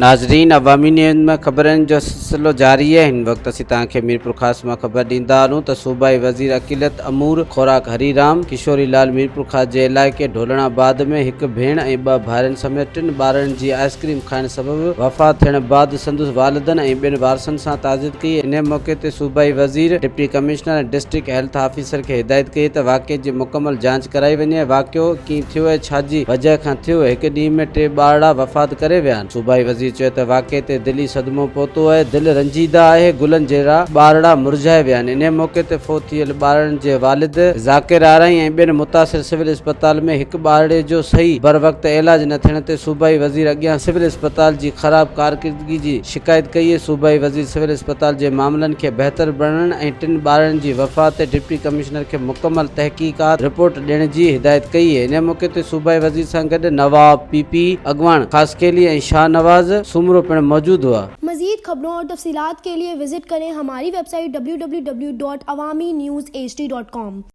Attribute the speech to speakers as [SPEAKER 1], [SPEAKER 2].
[SPEAKER 1] ناظرين عوامي نيوز ۾ خبرن جو سلسلو جاري آهي هن وقت اسين توهان کي ميرپورخاص مان خبر ڏيندا هلون ته صوبائي وزير اقليت امور خوراڪ هري رام ڪشوري لال ميرپورخاص جي علائقي ڍولڻ آباد ۾ هڪ ڀيڻ ۽ ٻه ڀائرن سميت ٽن ٻارڙن جي آئسڪريم کائڻ سبب وفات ٿيڻ بعد سندس والدن ۽ ٻين وارثن سان تعزيت ڪئي انهي موقعي تي صوبائي وزير deputy commissioner ۽ district health officer کي هدايت ڪئي ته واقعي جي مڪمل جاچ ڪرائي وڃي واقعو ڪيئن ٿيو ۽ ڇا جي وجهه کان ٿيو، هڪ ڏينهن ۾ ٽي ٻارڙا وفات ڪري ويا آهن. صوبائي وزير چيو ته واقعي تي دلي صدمو پهتو آهي، دل رنجيده آهي، گلن جهڙا ٻارڙا مرجهائي ويا آهن. انهي موقعي تي فوت ٿيل ٻارڙن جي والد ذاڪر آرائين ۽ ٻين متاثر سول اسپتال ۾ هڪ ٻارڙي جو صحيح بروقت علاج نه ٿيڻ تي صوبائي وزير اڳيان سول اسپتال جي خراب ڪارڪردگي جي شڪايت ڪئي، صوبائي وزير سول اسپتال جي معاملن کي بهتر بڻائڻ ۽ ٽن ٻارڙن جي وفات تي ڊپٽي ڪمشنر کي مڪمل تحقيقات رپورٽ ڏيڻ جي هدايت ڪئي، ان موقعي تي صوبائي وزير سان گڏ نواب پي پي اڳواڻ خاصخيلي ۽ شاهنواز سومرو پڻ موجود هئا.
[SPEAKER 2] مزيد خبرون اور تفصيلات کے لئے وزٽ ڪرين ھماري website W W W dot Awami news H D dot com.